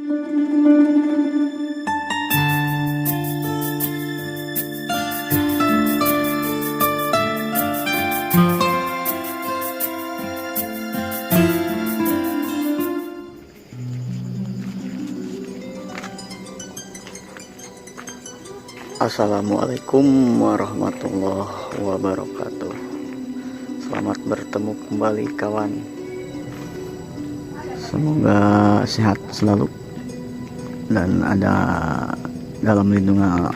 Assalamualaikum warahmatullahi wabarakatuh. Selamat bertemu kembali kawan. Semoga sehat selalu dan ada dalam lindungan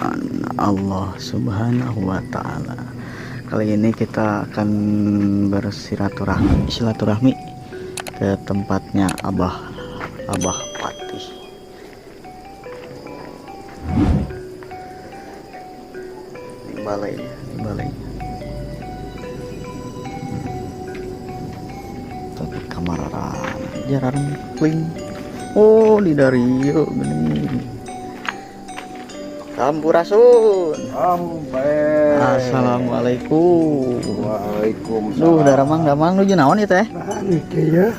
Allah Subhanahu wa Ta'ala. Kali ini kita akan bersilaturahmi silaturahmi ke tempatnya Abah Abah Patih. Ini balainya, ini balainya. Tapi kamar jarang kling. Oh, di Dario gini. Sampurasun. Sampai. Assalamualaikum. Waalaikumsalam. Duh, daramang damang nuju naon ieu teh? Itu ya.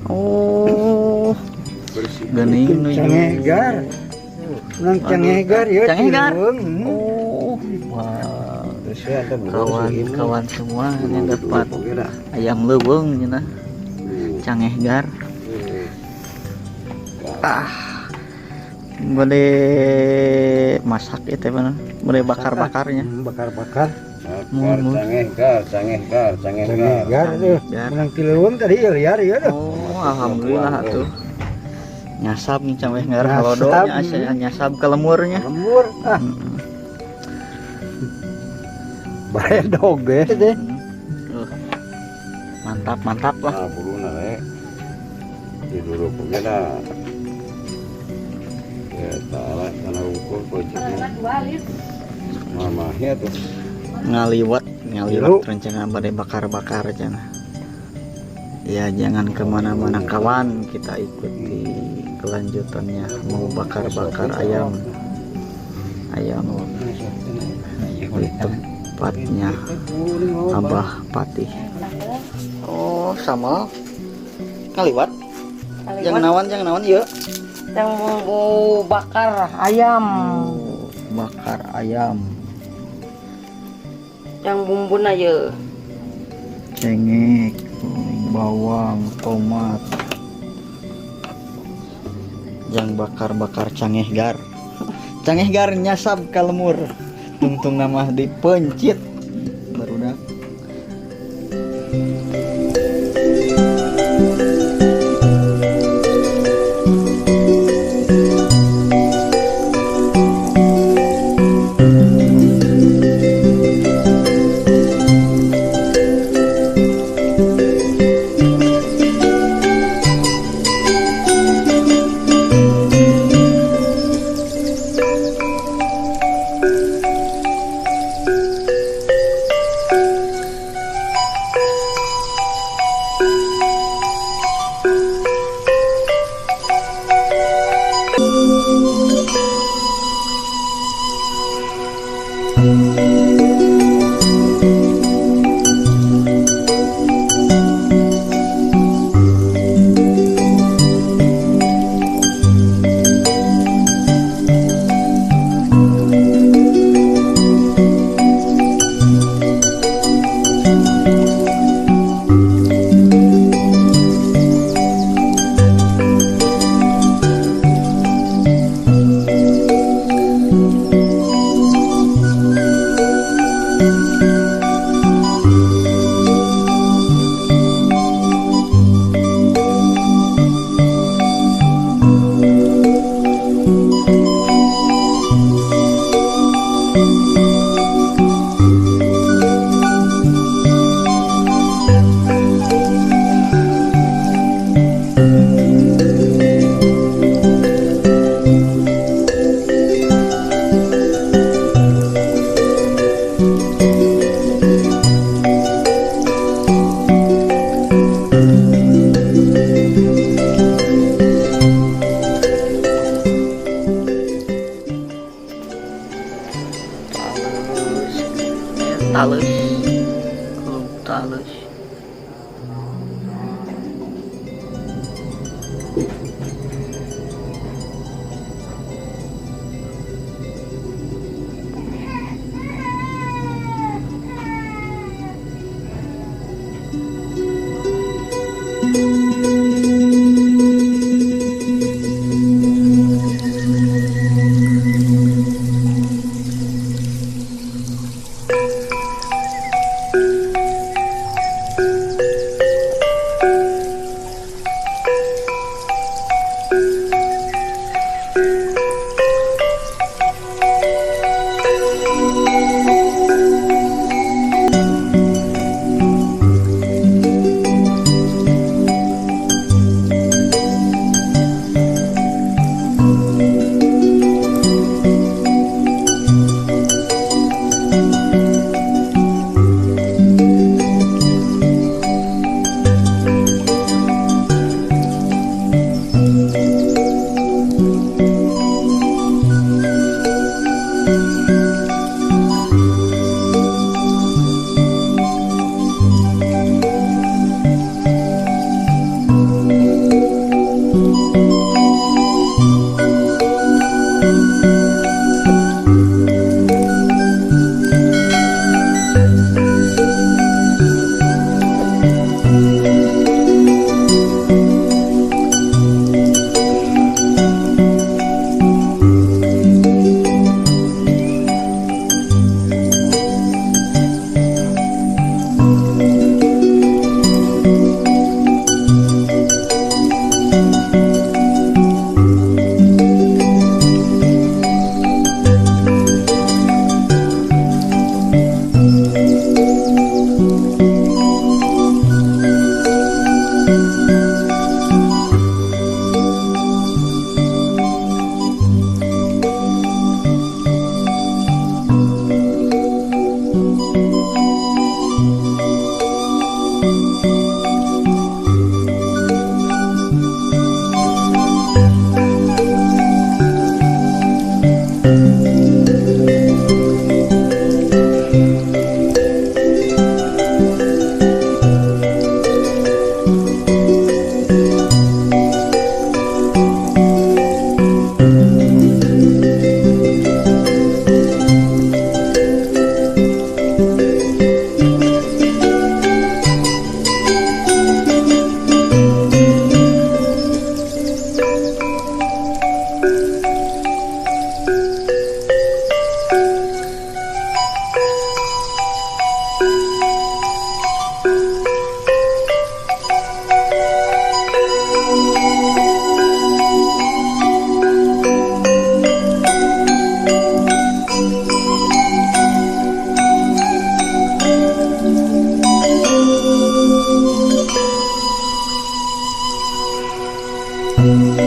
Oh, geuning nuju. Cangehgar. Nang cangehgar ya. Cangehgar. Cileung. Oh, wah. Kawan-kawan semua ini dapat ayam leuweung cenah. Cangehgar. Ah. Boleh masak itu mana? Boleh bakar-bakarnya. Bakar-bakar. Bakar cangehgar, cangehgar, cangehgar. Cangehgar tuh. Cangehgar. Menang Cileung tadi ya liar ya tuh. Oh, alhamdulillah tuh. Nyasab nih cangehgar halodonya, nyasab ke lemurnya. Lemur. Ah. Baredog deh teh. Mantap, mantap lah. Nah, buruna we. Di dulu dah. Ya, salah tanah ukur kocoknya. Mamahnya tuh. Ngaliwat, ngaliwat rencana pada bakar-bakar cenah. Ya, jangan kemana-mana kawan, kita ikuti kelanjutannya mau bakar-bakar ayam. Ayam di tempatnya Abah Patih. Oh, sama ngaliwat. Jangan nawan, jangan nawan yuk. Yang bumbu bakar ayam. Oh, bakar ayam. Yang bumbuna ye. Cengek, bawang, tomat. Yang bakar-bakar cangehgar. Cangehgar nyasab ka lemur. Tungtung nama dipencit. Barudak. Oh.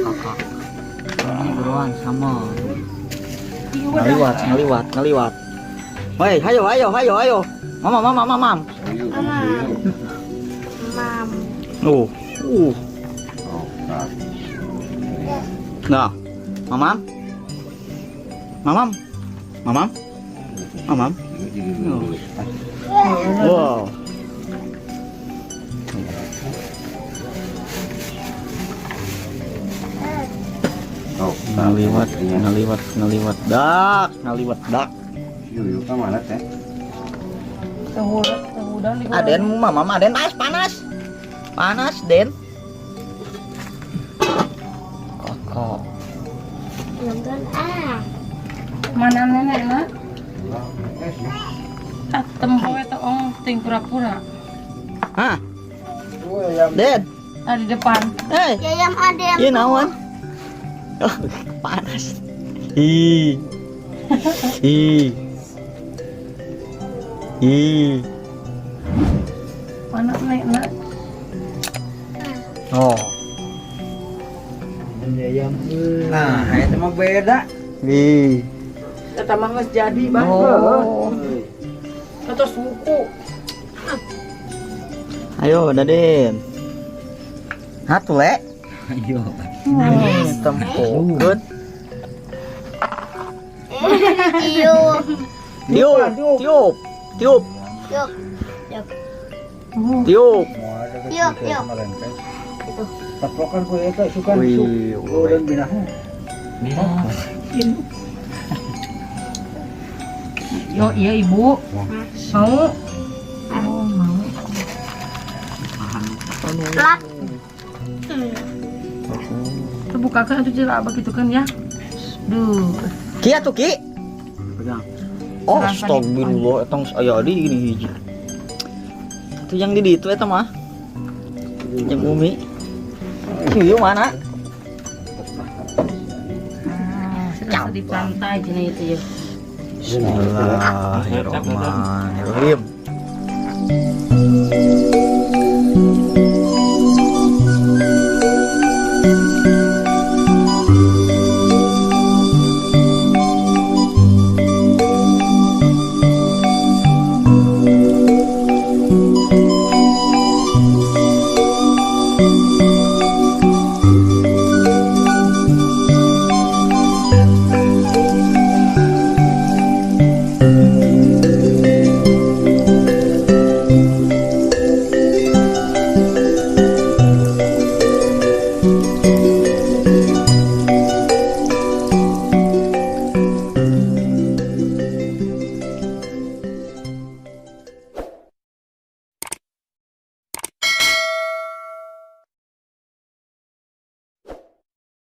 Kakak. Ini buruan sama. Ngaliwat, ngaliwat, ngaliwat. Woi, ayo, ayo, ayo, ayo. Mama, mama, mama. Mam. Oh, Nah, mamam. Mamam. Mamam. Mamam. Wow. Ngaliwat, ngaliwat, ngaliwat dak, ngaliwat dak. Yuk, ke mana teh? Aden, mama, aden, panas, panas. Panas, Den. Kokok. Nonton ah. Mana nenek nak? Ah, tempo itu ong ting pura-pura. Hah? Den. Ah, di depan. Hey. Ayam ada yang Iya naon? Oh, panas. Ih. Ih. Ih. Mana nenek nak? Oh. Nah, itu mah beda. Ih. Eta mah geus jadi, Bang. Oh. Atau suku. Ayo, Daden. Hatu, Le. Ayo. Tempokeun. Tiup. Tiup, tiup, tiup, Tiup. Tiup. tiup. Tiup, tiup. Taprokan ku eta sukan Wih, suk. Urang binahu. Yo, iya Ibu. Mau? Oh, mau. Lap. Tuh bukakan itu jelas begitu kan ya. Duh. Ki atuh Ki. Pegang. Oh, Serasa astagfirullah, eta geus aya di gini hiji. Itu yang di ditu eta mah. Yang Umi. Ieu mana? Ah, serasa di pantai cina itu ya. Bismillahirrahmanirrahim. Bye.